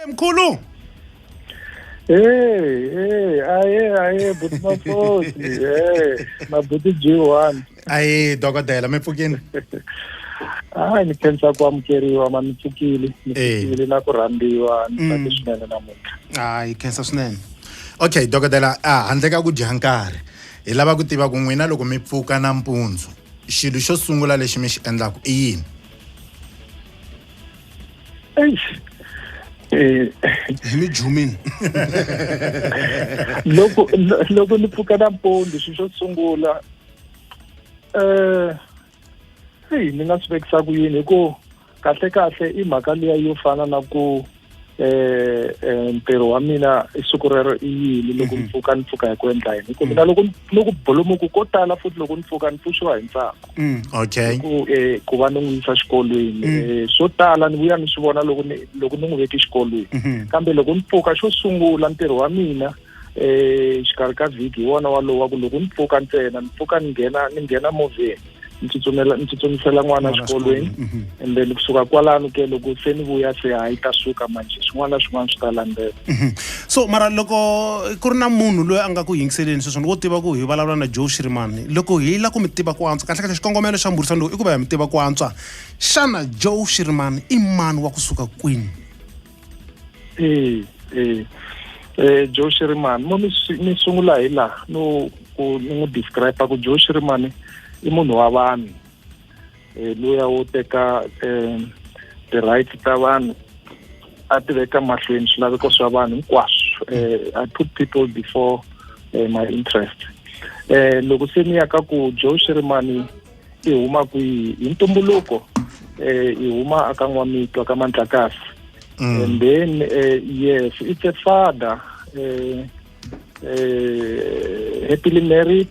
Mkhulu. Hey, hey, aye, aye, buti Mafoti, hey, mabuti G1. Ayi dokodela mi pfukini. Hayi ni khensa ku amukeriwa ma ni pfukile, ni pfukile na ku rhambiwa, ni tsake swinene namuntlha. Hayi khensa swinene. Okay dokodela, a handle ka ku dya nkarhi, hi lava ku tiva ku n'wina loko mi pfuka nampundzu, xilo xo sungula lexi mi xi endlaka i yini? Eish. Hi mi jumini. Loko loko ni pfuka nampundzu xilo xo sungula hey ni nga swi vekisa ku yini hi ku kahle kahle i mhaka liya yo fana na ku ntirho wa mina i siku rero i yini loko ni pfuka ni pfuka hi ku endla yini hi ku mina loko loko bolomuku ko tala futhi loko ni pfuka ni pfuxiwa hi ntsako. Okay. Ku ku va ni n'wi yisa xikolweni. Swo tala ni vuya ni swi vona loko ni loko ni n'wi veke xikolweni. Kambe loko ni pfuka xo sungula ntirho wa mina xikarhi ka vhiki hi wona walowu wa ku loko ni pfuka ntsena ni pfuka ni nghena ni nghena movheni ni tsutsumela ni tsutsumisela n'wana xikolweni and then kusuka kwalano ke loko se ni vuya se hayi ta suka manje swin'wana na swin'wana swi ta landzela. So mara loko ku ri na munhu loyi a nga ku yingiseleni sweswo ni wo tiva ku hi vulavula na Joe Shirimani loko hi la ku mi tiva ku antswa kahle kahle xikongomelo xa mbhurisano lowu i ku va hi mi tiva ku antswa xana Joe Shirimani i mani wa kusuka kwini? Joe Shirimani mo ni sungula hi laha no ku ni n'wi describe ku Joe Shirimani i munhu wa vanhu luya wo teka ti-rights ta vanhu a ti veka mahlweni swilaveko swa vanhu hinkwaswo. I put people before my interest. Loko se ni ya ka ku Joe Shirimani i huma kwihi hi ntumbuluko i huma aka N'wamitwa ka Mandlakasi. And then yes, it's a father happily married,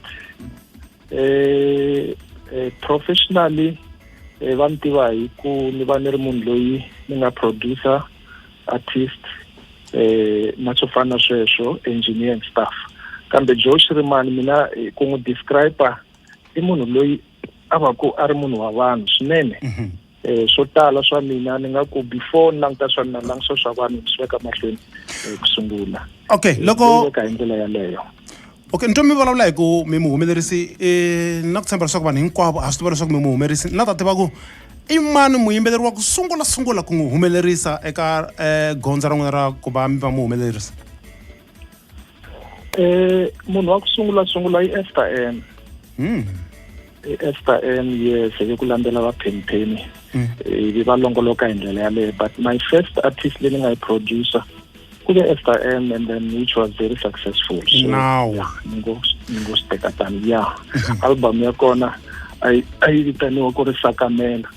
professionally va ni tiva hi ku ni va ni ri munhu loyi ni nga producer, artist, na swo fana na sweswo, engineer and stuff. Kambe Joe Shirimani mina ku n'wi describe i munhu loyi a va ku a ri munhu wa vanhu swinene. Swo tala swa mina ni nga ku before ni languta swa mina ni languta swa vanhu ni swi veka mahlweni ku sungula. Okay, loko veka hi ndlela yaleyo. Okay, ni twa mi vulavula hi ku mi muhumelerisi na ku tshemba leswaku vanhu hinkwavo a swi tiva leswaku mi muhumelerisi na ta tiva ku i mani muyimbeleri wa ku sungula sungula ku n'wi humelerisa eka gondzo ra n'wina ra ku va mi va muhumelerisi? Munhu wa ku sungula sungula i Esther M. I Esther M, yes, hi ku landzela va Penny. Ivi va longoloka hi ndlela yaleyo. But my first artist leyi ni nga yi producer ku ve Esther M, and then which was very successful. So, Now. yeah, ni ngo swi teka tani. Yeah. Album ya kona a yi vitaniwa ku ri Sakamela.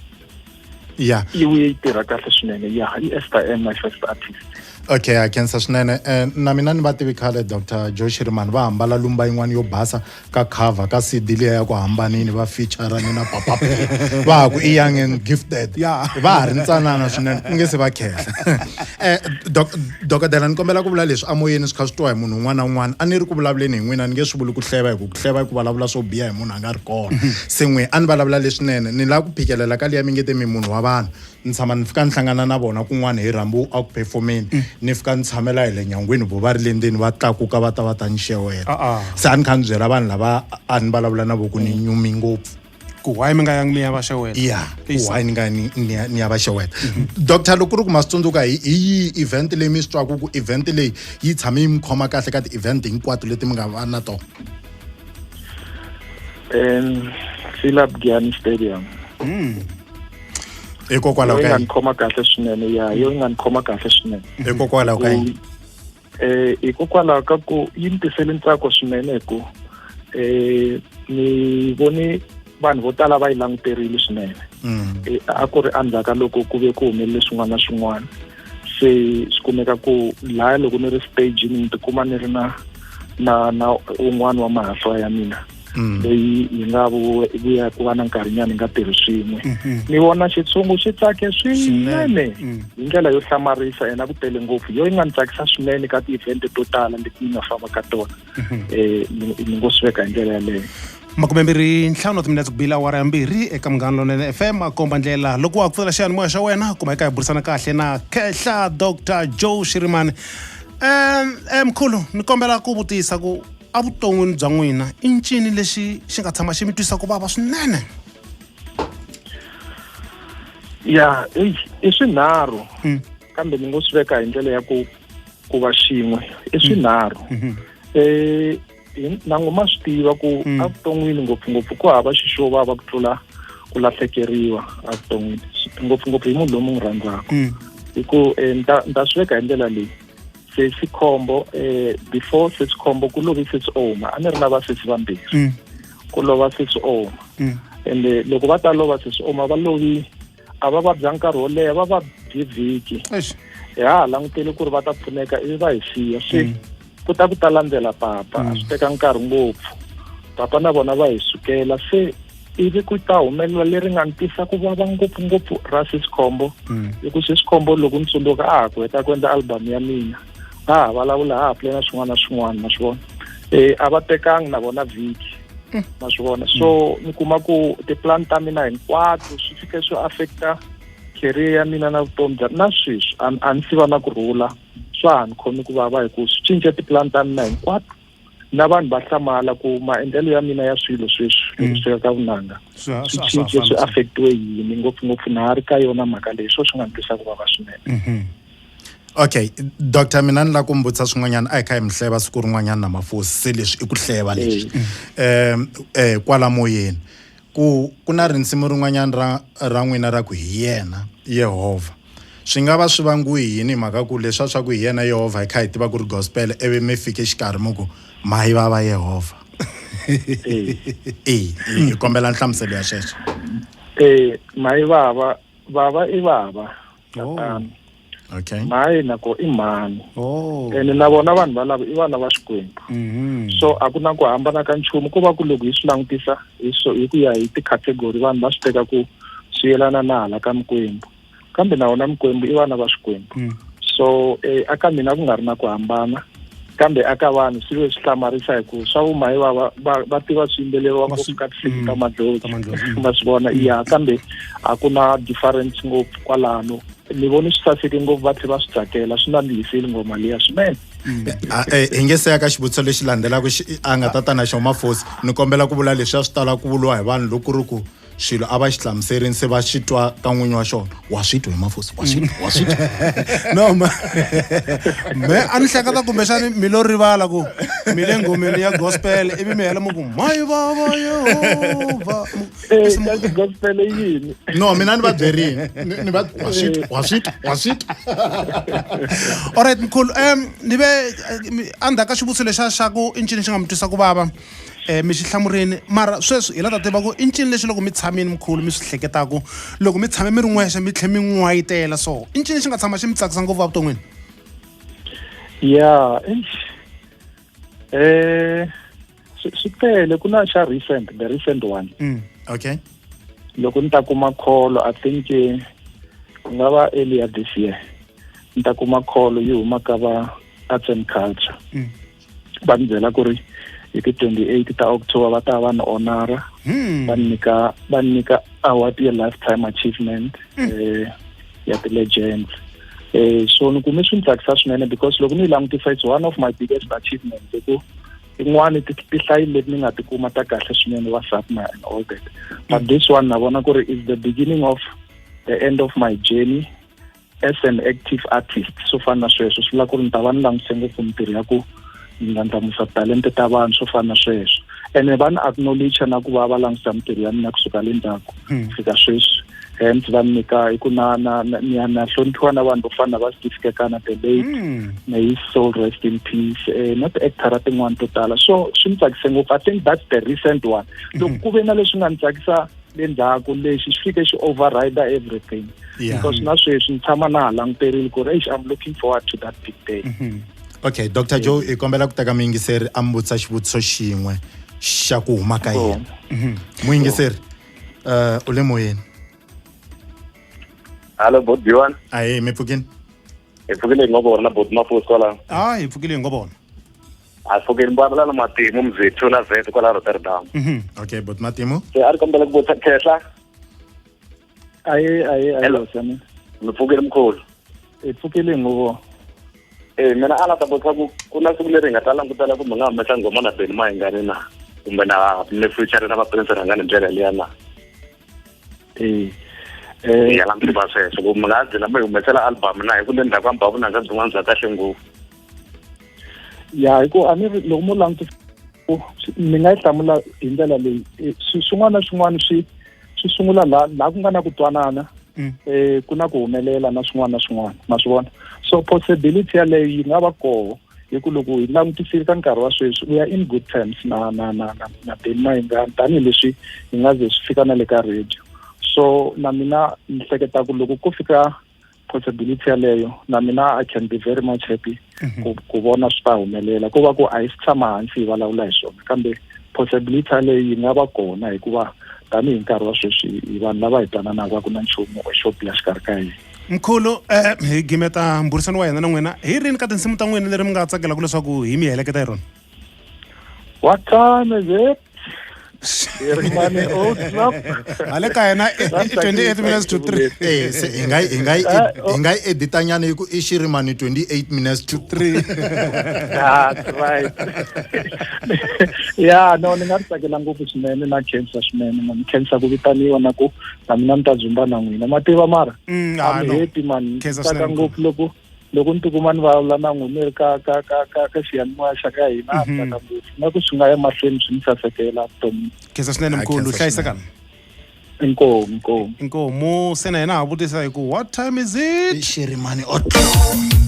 Yeah. Yi vuye yi tirha kahle swinene. Yeah, i Esther M, my first artist. Okay, a khensa swinene. Na mina ni va tivi khale Dr. Joe Shirimani va hambala lumba yin'wana yo basa ka cover ka CD liya ya ku hambanini va feature ni na Papa P. Va ha ku i young and gifted. Yeah. Va ha ri ntsanana swinene ku nge se va khehla. Dokodela ni kombela ku vula leswi amoyeni swi kha swi twa hi munhu un'wana na un'wana. A ni ri ku vulavuleni hi n'wina ni nge swi vuli ku hleva hi ku ku hleva i ku vulavula swo biha hi munhu a nga ri kona. Se n'we a ni vulavula leswinene ni lava ku phikelela ka liya mi nge te mi munhu wa vanhu. Ni tshama ni fika ni hlangana na vona kun'wana hi rhambu a ku performeni ni fika ni tshamela hi le nyangweni vo va ri le ndzeni va tlakuka va ta va ta ni xeweta. Se a ni kha ni byela vanhu lava a ni vulavula na vo ku ni nyumi ngopfu. Ku why mi nga yangi mi ya va xeweta? Yeah, ku why ni nga ni ya va xeweta. Doctor, loko ku ri ku ma swi tsundzuka hi yihi event leyi mi swi twaku ku event leyi yi tshame yi mi khoma kahle ka ti-event hinkwato leti mi nga va na tona? Philip Giyani Stadium. Hikokwalaho Yo yi ka nga ni khoma kahle swinene, ya, yo yi nga ni khoma kahle swinene. Hikokwalaho ka yini? Hikokwalaho ka ku yi ni tisele ntsako swinene hi ku ni vone vanhu vo tala va yi languterile swinene. A ku ri endzhaku ka loko ku ve ku humelele swin'wana na swin'wana. Se swi kumeka ku lahaya loko ni ri stage ni tikuma ni ri na un'wana wa mahahlwa ya mina. Leyi yi nga vuya ku va na nkarhinyana yi nga tirhi swin'we. Ni vona xitshungu xi tsake swinene hi ndlela yo hlamarisa ena ku tele ngopfu. Yo yi nga ni tsakisa swinene ka ti-event to tala leti ni nga famba ka tona. Ni ngo swi veka hi ndlela yaleyo. 25 wa timinetse ku bila awara ya mbirhi eka Munghana Lonene FM a komba ndlela loko wa ha pfula xiyanimoya xa wena kuma eka hi burisana kahle na Khehla Dr Joe Shirimani. Mkhulu, ni kombela ku vutisa ku evuton'wini bya n'wina i ncini lexi xi nga tshama xi mi twisa ku vava swinene? Ya, eyi i swinharhu, kambe ni ngo swi veka hi ndlela ya ku va xin'we. I swinharhu. Na n'wi ma swi tiva ku evuton'wini ngopfungopfu ku hava xi xo vava ku tlula ku lahlekeriwa evuton'wini, ngopfungopfu hi munhu loyi mu n'wi rhandzaka. Hi ku ni ta swi veka hi ndlela leyi: sesi Khombo, before sesi Khombo ku lovi sesi Oma. A ni ri na vasesi vambirhi, ku lova sesi Oma. Ende loko va ta lova sesi Oma, va lovi a va vabya nkarhi wo leha, va vabye vhiki. Hi ha ha langutele ku ri va ta pfuneka, ivi va hi siya. Se ku ta landzela papa, a swi teka nkarhi ngopfu, papa na vona va hi sukela. Se ivi ku ta humelela leri nga ni tisa ku vava ngopfungopfu ra sesi Khombo, hi ku sesi Khombo, loko ni tsundzuka, a ha ku heta ku endla album ya mina, a ha vulavula, ha ha plana swin'wana na swin'wana, ma swi vona. A va tekangi na vona vhiki, ma swi vona. So ni kuma ku tiplan ta mina hinkwato swi fike swi affecta career ya mina na vutomi bya na sweswi. A ni si va na kurhula, swa ha ni khomi ku vava hi ku swi cince tiplan ta mina hinkwato, na vanhu va hlamala ku maendlelo ya mina ya swilo sweswi loko swi fika ka vunanga swi cince, swi affectiwe yini ngopfungopfu. Na ha ri ka yona mhaka leyi, swo swi nga ni twisa ku vava swinene. Okay, doctor, mina ni lava ku mi vutisa swin'wanyana. A hi kha hi mi hleva siku rin'wanyana na Mafosi, se leswi i ku hleva leswi kwala moyeni, ku na rinsimu rin'wanyana ra n'wina ra ku hi yena Yehovha. Swi nga va swi vangiwe yini hi mhaka ku leswa swa ku hi yena Yehovha, hi kha hi tiva ku ri gospel, ivi mi fike xikarhi mi ku mahi vava Yehovha? E hi kombela nhlamuselo ya sweswo. Mahi vava, vava i vava tatana. Mahi nako i mhani. Ene na vona vanhu valavo i vana va Xikwembu. So a ku na ku hambana ka nchumu, ko va ku loko hi swi langutisa hi so hi ku ya hi ti-category, vanhu va swi teka ku swi yelana na hala ka mikwembu, kambe na wona mikwembu i vana va Xikwembu. So aka mina ku nga ri na ku hambana, kambe aka vanhu swi ve swi hlamarisa hi ku swa vumahi va va tiva swi yimbeleriwa ngopfu ka tinsimu ta madlozi, ma swi vona. Ya, kambe a ku na difference ngopfu kwalano. Ni voni swi saseke ngopfu, va tlhela va swi tsakela, swi nandzihiseli ngoma liya swinene. Hi nge se ya ka xivutiso lexi landzelaka a nga ta ta na xona Mafosi, ni kombela ku vula leswi a swi tala ku vuriwa hi vanhu loko ku ri ku swilo a va xi hlamuserini, se va xi twa ka n'winyi wa xona. Wa swi twa hi Mafosi? Wa swi twa? Wa swi twa? No, me a ni hleketa kumbexani mi lo rivala ku mi le ngomeni ya gospel, ivi mi hela mi ku mayi vava Yehovha. Kasi gospel yini? No, mina ni va byerini, ni va wa swi twa, wa swi twa, wa swi twa. Alright, mkhulu, ni ve endzhaku ka xivutiso lexa xa ku i ncini xi nga mi twisa ku vava, mi xi hlamurini, mara sweswi hi la ta tiva ku i ncini lexi loko mi tshamini, mkhulu, mi swi hleketaku loko mi tshame mi ri n'wexe, mi tlhe mi n'wayitela, so i ncini xi nga tshama xi mi tsakisa ngopfu evuton'wini? Ya, eish. Swi tele. Ku na xa recent, the recent one. Loko ni ta kuma call, I think ku nga va earlier this year, ni ta kuma call yi huma ka va arts and culture. Va ni byela ku ri hi ti 28 ta October va ta va ni honora, va ni nyika award ya lifetime achievement ya ti-legends. So ni kume swi ni tsakisa swinene, because loko ni yi langutisa, it's one of my biggest achievements, hi ku tin'wani tihlayi leti ni nga ti kuma ta kahle swinene, WhatsApp na and all that, but this one na vona ku ri is the beginning of the end of my journey as an active artist. Swo fana na sweswo, swi vula ku ri ni ta va ni langutise ngopfu mintirho ya ku ndlandlamuxa talente ta vanhu, swo fana na sweswo. Ene va ni acknowledge na ku va va langutisa mintirho ya mina kusuka le ndzhaku fika sweswi, hence va ni nyika hi ku na ni ya na hloniphiwa na vanhu vo fana na va Steve Kekana, the late, may his soul rest in peace, na ti-actor tin'wana to tala. So swi ni tsakise ngopfu. I think that's the recent one. Loko ku ve na leswi nga ni tsakisa le ndzhaku, lexi xi fike xi override everything, because na sweswi ni tshama na ha languterile ku ri eish, I'm looking forward to that big day. Okay, Dr Joe, hi kombela ku teka muyingiseri a mi vutisa xivutiso xin'we xa ku huma ka yena. Muyingiseri, u le moyeni. Hallo, bot B1. Ahe, mi pfukini? Hi pfukile hi ngo vona, bot Mafosi kwalaho. A hi pfukile hi ngo vona. A sukeni vulavula na matimu mzethu na vet kwala Rotterdam. Okay, but Matimu. Se a ri kombela ku vutisa Khehla, Aye, aye, aye, Hello. Sami. mi pfukile mkhulu. Hi pfukile nguvo. Eh mina a la ta vutisa ku ku na siku leri hi nga ta langutela ku mi nga humesa nghoma na Benny Mayengani na kumbe na mi feature na va Prince Rhangani hi ndlela liya na. Eh. Hi Eh, ya la tiva sweswo ku mi nga gcina mi humesela album na hi ku le ndzhaku ka mbhavu nanga byin'wana bya kahle ngopfu. ya hi ku a ni ri loko mo langutisa ni nga yi hlamula hi ndlela leyi Eh, swin'wana na swin'wana swi swi sungula laha laha ku nga na ku twanana eh ku na ku humelela na swin'wana na swin'wana ma swi vona so possibility yaleyo yi nga va koho hi ku loko hi langutisile ka nkarhi wa sweswi we are in good terms na na na na na Benny Mayengani tanihileswi hi nga ze swi fika na le ka radio so na mina ni hleketa ku loko ko fika possibility yaleyo na mina I can be very much happy ku ku vona swi ta humelela ko va ku a hi si tshama hansi hi vulavula hi swona kambe possibility yaleyo yi nga va kona hikuva tanihi nkarhi wa sweswi hi vanhu lava hi twananaka a ku na nchumu xo biha xikarhi ka hina. Mkhulu hi gimeta mbhurisano wa hina na n'wina hi rini ka tinsimu ta n'wina leri mi nga tsakelaka leswaku hi mi heleketa hi rona? What time is it? Shirimani o'clock. Hale ka hina i 28 minutes to 3. Eh, se hi nga hi nga hi nga yi edita nyana hi ku i Shirimani 28 minutes to 3. That's right. Yeah, no, ni nga ri tsakela ngopfu swinene na khensa swinene na ni khensa ku vitaniwa na ku na mina ni ta dzumba na n'wina ma tiva mara I'm No. happy man Khensa tsaka swinene. ngopfu loko loko ni tikuma ni vulavula na n'wina ni ri ka ka ka ka ka xiyanimoya xa ka hina a tsaka ngopfu na ku swi nga ya mahlweni swi ni sasekela vutomini. Khensa swinene Ah, mkhulu, khensa hlayisekani. Inkomu, inkomu. Inkomu se na hina ha vutisa hi ku what time is it? Shirimani o'clock.